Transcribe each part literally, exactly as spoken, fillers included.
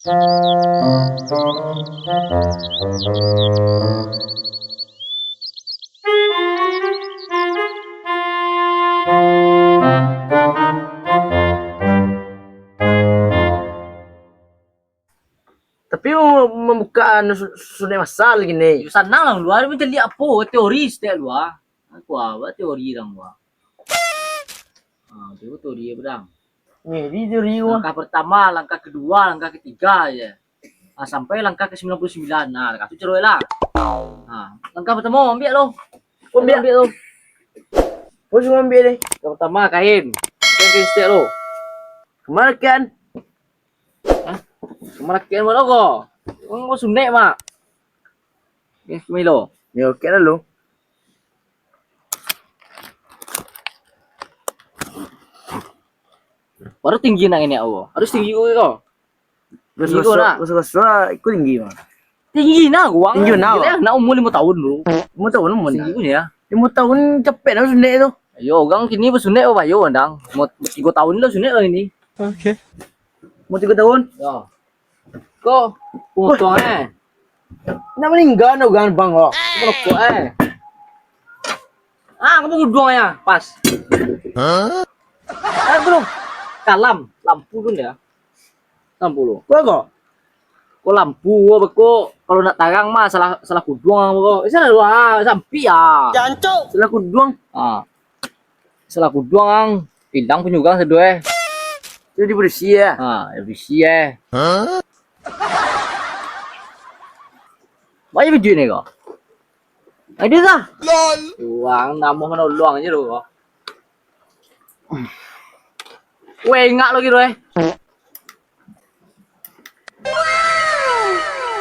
Tapi mau mambuka anu su-, sunaik masal gini. Yo, sanang lah, lua macam liak apo teori setiap lua. Aku awak teori dang, wah. Ah, tu teori apa dang? Ni, di teori, wah. Langkah pertama, langkah kedua, langkah ketiga je. Ah, sampai langkah ke sembilan puluh sembilan. Nah, langkah tu cerai lah. Ah, langkah pertama, ambiak lo. Ambiak. Ambiak lo. Bos, ambiak deh. Langkah pertama, kain. Kain, kain setiap lo. Kemana, Ken? Hah? Kemana, Ken? Mana ko? Orang ko sunaik, Mak. Oke, Milo. Yo, oke lah lu. Baru tinggi nak ini, Allah. Harus tinggi kau, kau. Tinggi kau nak. Rasul, Rasul, ikut tinggi, mah. Tinggi nah, gua. Tinggi nah. Gila, nak umur lima tahun dulu. Lima tahun umur. Tinggi nah. Punya. Lima tahun capek nah sunaik tu. Yo, orang kini bersunaik apa yo, dang. Mau tiga tahun lah sunaik lah ini. Oke. Mau tiga tahun? Ya. Kok potong eh? Nak meninggal nak orang bang kok. Merokok eh. Ah, kamu uduang ya, pas. Hah? Eh, belum. Kalam, lampu tu ya. Lampu lu. Kok kok? Kok lampu apa kok? Kalau nak tarang mah salah, salah kuduang apa kok? Eh, salah dua, sampi ya. Jancok. Salah kuduang. Ah. Salah kuduang ang, hilang panyugang sado eh. Tu diberisi eh. Ha, diberisi eh. Hah? Banyak video ni kau. Ada kah? Lol. Uang namo manolong aja lu kau. Weh, ingak lagi tu eh.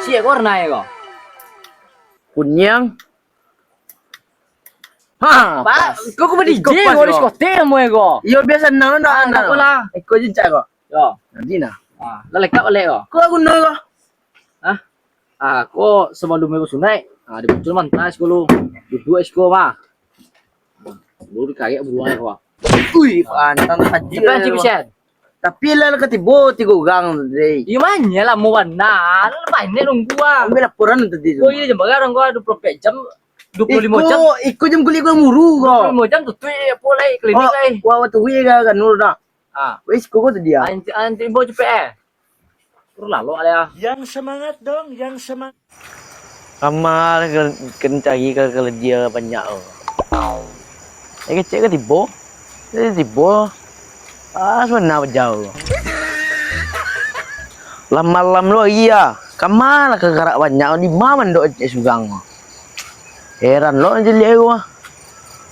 Siap kau warna ya kau. Kuniang. Ha, Pak, pas. Kau, kau D J, kau diskotik namo kau. Iyo, biasa nang, nang, nang. Iko je cak kau. Yo. Nanti nah. Ah, lah lekap balik kau. Kau guna kau. Hah? Ah, kau sebelum kau sunaik, ah, di Bocor mantas kau lu. Duduk es kau mah. Lu dikarek buang kau. Ui, pantang saja. Cepat, cepat, cepat. Tapi lah, lah katibo tigo urang, deh. Iyo, manya lah, mau bana. Lah, banyak nunggu ah. Ambil laporan tadi tu. Oh iyo, jam bara urang ko, dua puluh empat jam, dua puluh limo jam. Iko, iko jam kuliah gua muru ko. Dua puluh limo jam tutup, apo lai, klinik lai. Wah, wah, tu wih ka, ka Nur dah. Ah. Wih, iko ko tadi ah. Anti, anti bo cepet eh. Terus lalok lah. Yang semangat dong, yang semangat. Amal ke-, kena cari ka-, kerja banyak tu. Eh, kecek ka tibo? Eh, tibo. Ah, sebenarnya jauh. Lah malam lo iya. Kama lah ka garak banyak. Di ma mandok kecek surang tu. Heran lo caliak ko.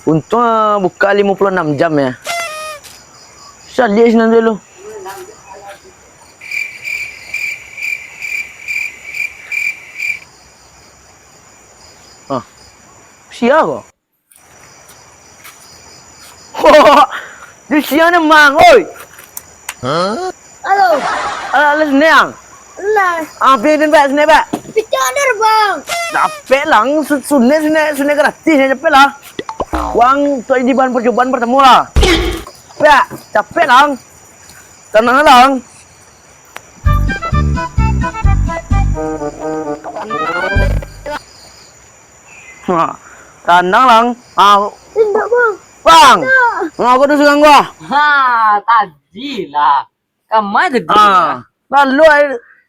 Untuang buka limo puluah anam jam ya. Caliak sinan tu lo. Ah. Sia ko? Di sia ni mang, oi. Halo. Alah, alah, Suneang. Alah. Ah, pi, pi, pak, Suneang, pak. Picok dah, Bang. Capek lah, su-, Suneang, Suneang, Suneang gratis, capek lah. Uang tu di bahan percobaan pertama lah. Pak, capek lah. Tanang lah. Ha, tanang lah. Ha. Indak, Bang. Bang. Indak. Ha, aku tu surang gua. Ha, tadi lah. Kama tadi. Ha. Lalu ai,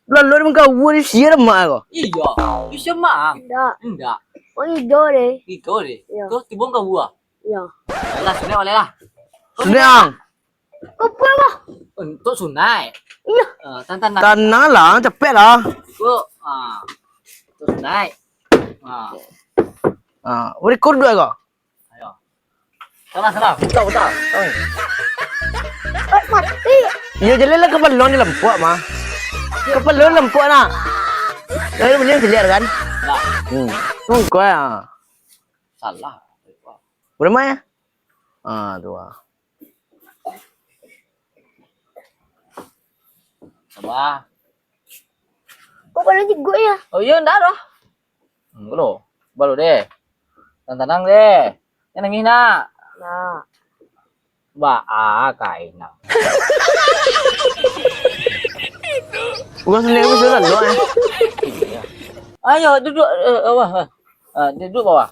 lalu ai mangkawa di sia mak ko. Iyo. Di sia mak. Indak. Indak. Oh, ijo deh. Ijo deh. Iyo. Terus tibo mangkawa. Iyo. Alah, Suneang baliak lah. Suneang. Kopel lah. Untuak sunaik. Iyo. Ah, tan-, tan-, tan-, tanang lah, capek lah. Ko, ah, untuak sunaik. Ah. Ah, bari kor duo ko. Ayo. Salah, salah. Putar, putar. Oi. Eh, mati. Iyo, jaleh lah kapalo ni lampuak mah. Kapalo lampuak nah. Lalu baliak caliak kan? Nah. Hmm. Tunggu ya. Salah. Berapa ya? Ah, tu ah. Sabar. Kok pala jigok ya? Oh iyo, ndak doh. Hmm, lo. Baru deh. Tenang, tenang deh. Jangan nangis nak. Nak. Ba, ah, kain nak. Bukan sendiri bisa lah, eh. Ayo, duduk, eh, bawah, eh. Ah, duduk bawah.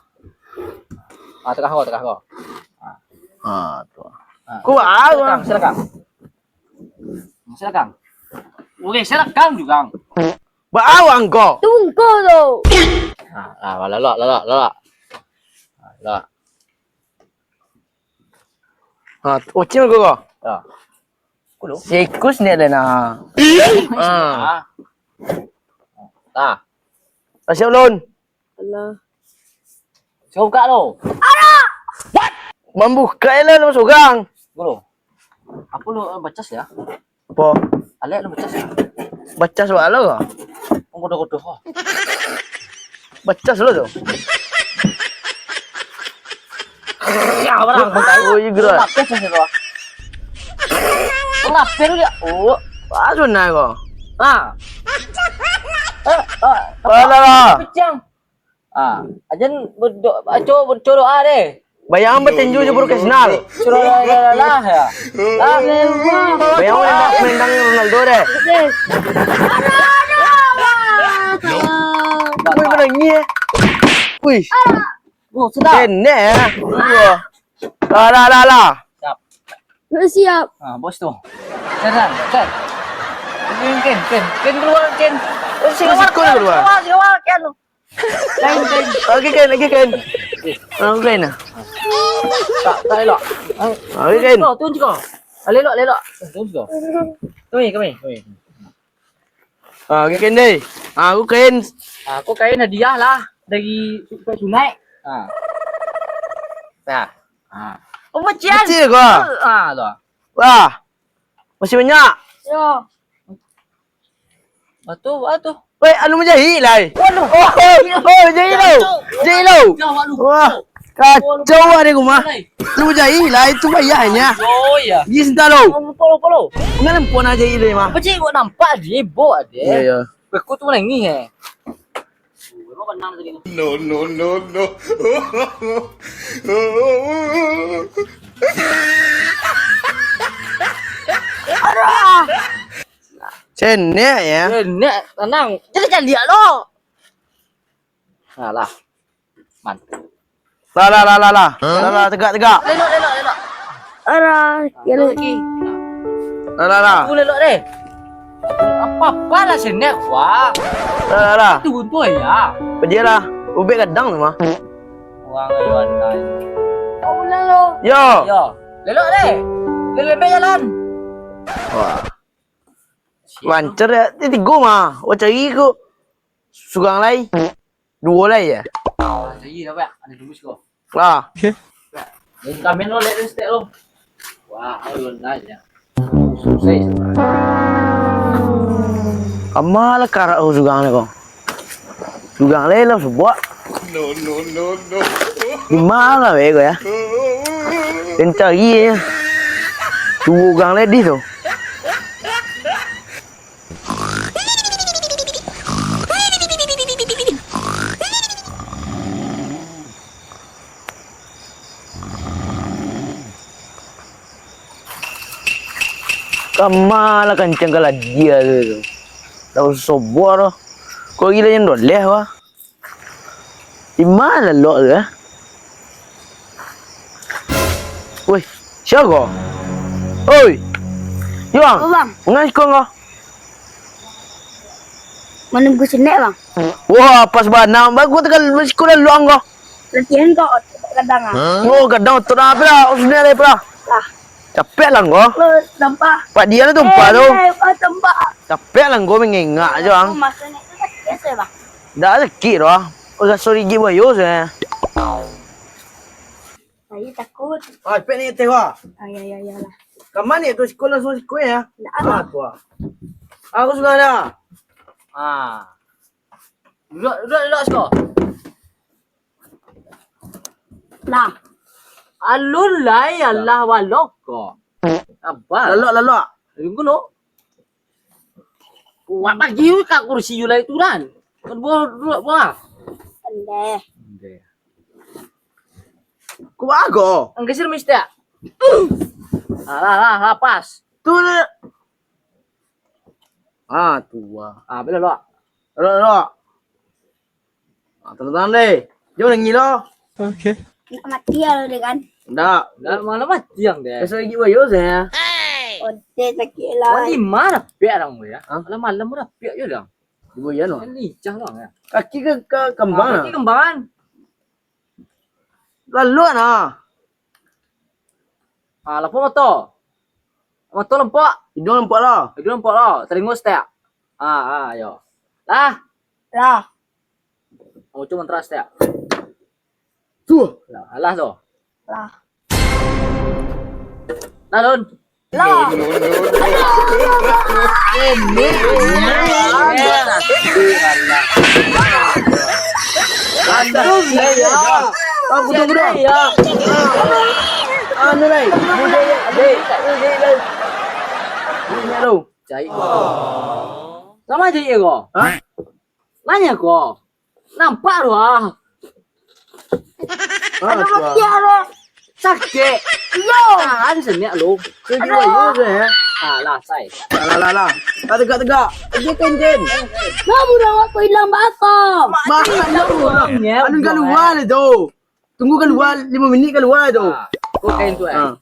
Ah, tengah ko, tengah ko. Ah. Ah, tu. Ah. Ku baa, silakan, silakan. Silakan. Oke, silakan juga. Baa ko. Tunggu tu. Ah, ah, lalok, lalok, lalok. Ah, lalok. Ha, ocing ko ko. Ha. Kulo. Sikus ni ada nah. Ha. Ha. Siap lun. Alah. Siap buka lo. Mambuka lah nama surang. Kulo. Apa lo, eh, bacas ya? Apo? Alek lo bacas. Bacas baa lo ko? Godoh-godoh ko. Bacas lo tu. Ya, barang. Oh, iya, gerak. Lapis lah tu. Lapis dia. Oh. Baa tu nah ko? Ah. Eh, ah. Alah lah. Picang. Ah, ajan berdo-, aco, baco doa deh. Bayang batinju jo profesional. Suruh lah, lah, lah, ya. Lah, lah, lah. Bayang main, main dang Ronaldo deh. Deh. Wih, menangis, eh. Wih. Oh, sudah. Kenek, eh. Wah. Lah, lah, lah, lah. Siap. Siap. Ah, bos tu. Ken, Ken. Ken, Ken, Ken. Ken keluar, Ken. Siko keluar. Keluar, keluar, Ken. Kain, kain. Oke, kain, oke, kain. Ah, kain lah. Tak, tak elok. Oke, kain. Turun siko, turun siko. Ah, lelok, lelok. Turun siko. Kami, kami, kami. Ah, oke, kain deh. Ah, aku kain. Aku kain hadiah lah dari Sunaik. Ah. Nah. Ah. Oh, kecil. Kecil ko? Ah, tu. Wah. Masih banyak. Yo. Batu, batu. Weh, anu manjahik lai. Waduh. Oh, oh, oh, jahik lo. Jahik lo. Wah, kacau lah di rumah. Anu manjahik lai, itu payahnya. Oh, iya. Gis entah lo. Polo, polo. Mana pun aja ini mah. Apa cik, kok nampak di bawah dia? Iya, iya. Aku tu menangis, eh. No, no, no, no. Aduh. Cenek ya. Cenek, tenang. Jadi caliak lo. Alah. Man. Lah, lah, lah, lah, lah. Lah, lah, tegak, tegak. Lelok, lelok, lelok. Alah, ah, kira lagi. Lah, lah, lah. Aku lelok deh. Apa-apa lah senek, wah. Lah, lah, lah. Itu butuh ya. Pedialah. Ubek gadang tu mah. Wang ayo andai. Oh, ulang lo. Yo. Yo. Lelok deh. Lelok jalan. Wah. Lancar ya. Ini tigo mah. Wah, cari ko. Surang lai. Duo lai ya. Ah, jadi dah, Pak. Ada tunggu siko. Lah. Jadi kami lo lihat stek lo. Wah, alun aja. Susah. Kama lah karak ko surang ni ko. Surang lai lah sebuah. No, no, no, no. Di mana weh ko ya? Den cari ya. Duo urang lai di tu. Kama lah kancang ka ladia tu. Tahu sobo tu. Kok gila yang doleh wah. Di ma lalok tu, eh? Woi, sia ko? Oi. Yo, Bang. Apo, Bang? Mangai siko ko? Manunggu sinek, Bang. Wah, pas bana. Bagus tegal siko lalok ko. Latihan ko, kadang ah. Oh, kadang otot apo lah? Otot ni apo lah? Lah. Capek lah ko. Lo tampak. Pak dia lah tumpah tu. Eh, eh, oh, tampak. Capek lah ko mangengak je, Bang. Masuknya itu sakit ya, Bang? Ndak sakik doh. Udah sorigi bayo saya. Saya takut. Ah, cepek ni teh wah. Ah, ya, ya, ya lah. Kama ni tu siko langsung siko ya? Ndak ada. Ah, tu ah. Aku suka dah. Ah. Duduk, duduk, duduk siko. Lah. Alun lai, alah walok ko. Apa? Lalok, lalok. Tunggu lo. Wak bagi yu ka kursi yu lai tu kan. Kan buah, buah, buah. Pandai. Pandai. Kuat ko. Anggeser mesti. Alah, alah, alah, pas. Tu le. Ah, tu ah. Ah, bela lo. Lo, lo. Ah, tenang deh. Jom lagi lo. Oke. Nak mati lah dia kan. Ndak. Ndak, malah mati yang deh. Biasa lagi wayo saya. Ote sakit lah. Wah, lima dah piak orang tu ya. Hah? Malam-malam dah piak je dah. Ibu ya no. Kan lincah lah ya. Kaki ke, ke kembang. Ah, kaki kembangan. Lalu nah. Ah, lapok motor. Motor lempok. Hidung lempok lah. Hidung lempok lah. Telingo setek. Ah, ah, yo. Lah. Lah. Kamu cuma teras setek. Tuh. Lah, alah tu. Lah. Nah, Don. Lah. Aduh, ya. Anu, lai. Cai. Sama aja ya, kok. Hah? Nanya ko. Nampak tu ah. Ah, tu ah. Sakit. Iyo. Tahan senek lu. Aduh. Alah, sai. Alah, alah, alah. Tegak, tegak, tegak. Dia kan, Jen. Nah, budak awak kau hilang basah. Mati lah orang. Alun keluar tu. Tunggu kalua, limo minit kalua tu. Ah, kau kain tu, eh. Ah.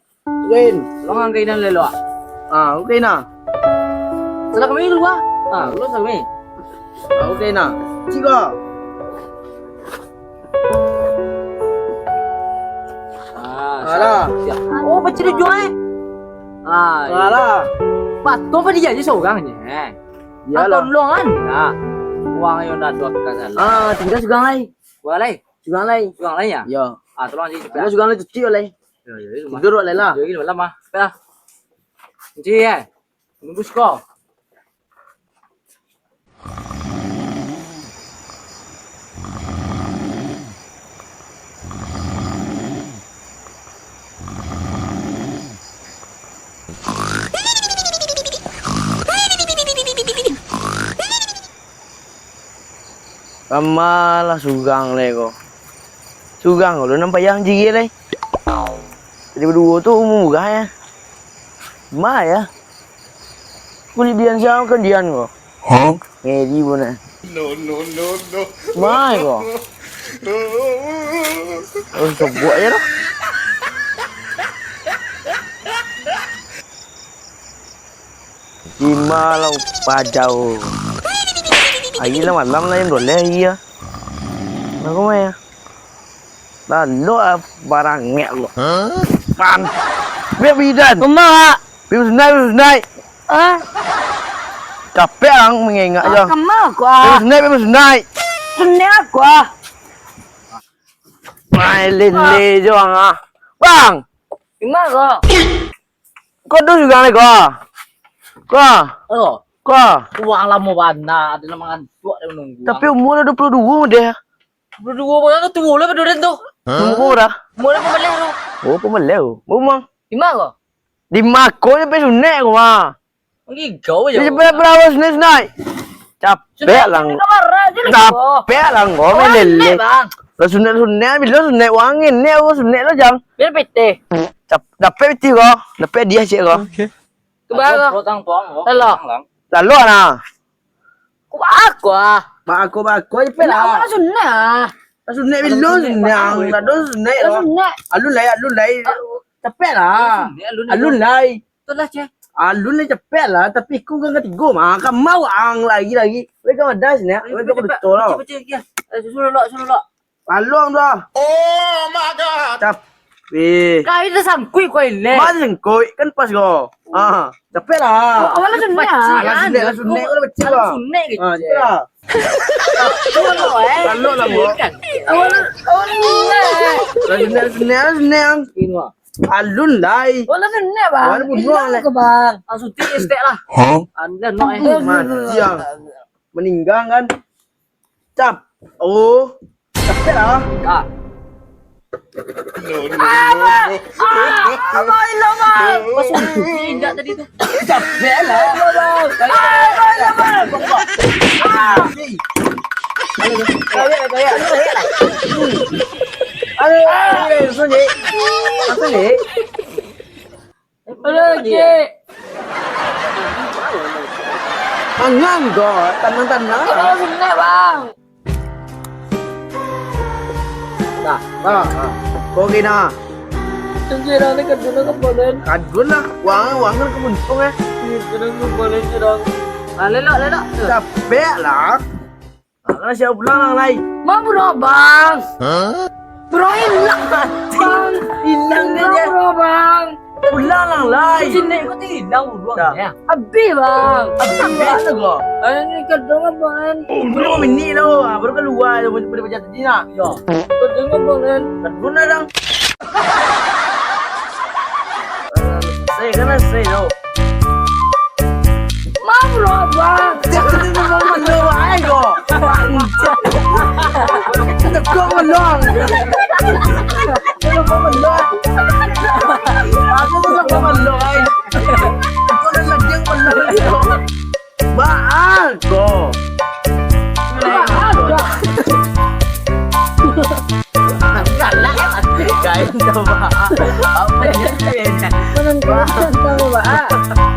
Kain. Longang kainan lelo. Ah, kain ah. Salah kami kalua. Ah, lu salah kami. Ah, kain ah. Cik ah. Ah, alah. Siap, siap. Oh, pecah tujuh, eh. Ah, alah. Patut apa dia aja seorang je, eh. Iyalah. Patut longan. Nah. Uang yang dah dua kali. Ah, tinggal seorang lai. Seorang lai. Sugang lai. Sugang lai ya? Yo. Ah, tolong cik. Ado sugang lai cuci lai. Yo, yo, di rumah. Tidur lai lah. Yo, di dalam ah. Dah. Cuci ya. Tunggu siko. Kama lah surang lai ko. Surang ko lo nan payah manjiriah lai. Jadi baduo tu murah ya. Ma ya. Kulik dian sia kan dian ko. Hah? Ngeri pun eh. No, no, no, no. Ma ko. Oh, sobuak je lah. Di ma lah padau. Ari lah malam lah, jam duo baleh ari lah. Nah, kama ya? Lalok lah barangek lo. Pan. Biar bidan. Kama, Wak? Biar sunai, biar sunai. Ah? Capek lah mangengak je. Kama ko, ah? Biar sunai, biar sunai. Sunai ko, ah? Main lele je, Bang, ah. Bang! Di ma ko? Ko tu sugang lai ko. Ko. Oh. Ko. Urang lamo bana, ado nan mangantuak, ado nan manunggu. Tapi umua lah duo puluah duo deh. Duo puluah duo, urang tu tuo lah pado den tu. Umua bara? Umua lah pambaleh tu. Oh, pambaleh tu. Umua. Di ma ko? Di ma ko, sampai sunek ko, mah. Manggigau je. Dia sampai barawa sunek-sunek. Capek lah. Capek lah ko, main lele. Lah sunek-sunek, bilo sunek, urang ini aku sunek lah, jang. Bilo pitih. Cap-, dapek pitih ko, dapek hadiah ciek ko. Oke. Ke bara? Tolong. Lalu nah. Ku bako ah. Bako, bako je lah. Nak sunek ah. Sunek bilo sunek, dah sunek. Alun lai, alun lai. Capek lah. Alun lai. Itulah, Ceh. Alun lai capek lah, tapi iko urang katigo mah. Kama urang lagi-lagi. Weh, kama das ni. Weh, kama betul lah. Suruh lo, suruh lo. Alun lah. Oh my God. Tapi. Kau itu sangkuik kau ini. Mana sangkuik? Kan pas kau. Ah, capek lah. Awak lah sunek. Lah sunek, lah sunek, lah pecah lah. Sunek gitu. Ah, capek lah. Suruh lo, eh. Alun lah, Bang. Awak lah, awak lah sunek. Lah sunek, lah sunek, lah sunek. Ini, Bang. Alun lai. Wala sunek, Bang. Wala bunuh lai. Ke, Bang. Langsung ti estek lah. Hah? Anda no eh. Mati yang meninggal kan. Cap. Oh. Capek lah. Ah. No, no, no, no. Ah, apa ilah, Bang? Masuk indak tadi tu. Capek lah. Apa, Bang? Ah, apa ilah, Bang? Ah. Kaya, kaya. Aduh, aduh, langsung, Cik. Langsung, Cik. Aduh, Cik. Tanang ko, tanang-tanang. Kalau sunat, Bang. Nah, nah, nah. Kau kena. Tunggu, Bang, ni kadun lah, kapalan. Kadun lah, wang, wang kan kemuntung, eh. Iya, kadun kapalan, Bang. Ah, lelok, lelok. Capek lah. Ah, kan siap pulang, Lang, lai. Ma buruak, Bang? Hah? Buruak ilang, Bang. Ilang dia, Bang, dia. Buruak, Bang. Pulang, Lang, lai. Sini kau tu ilang buruak. Dah. Ya. Abih, Bang. Abih, abih tu kau. Eh, ni kadun, Bang. Belum ini lah, baru keluar dari baca tadi nak. Ya. Kadun, Bang. Kadun lah, Lang. Saya kan saya tu. Ma buruak, Bang. Jangan tu, Bang, mandor ai ko. Tegak mandor. Tegak mandor. Aku tu tegak mandor ai. Aku dah lagi mandor. Baa ko. Baa ko. Galak, guys, coba. Apa dia? Menentukan kamu, Bang.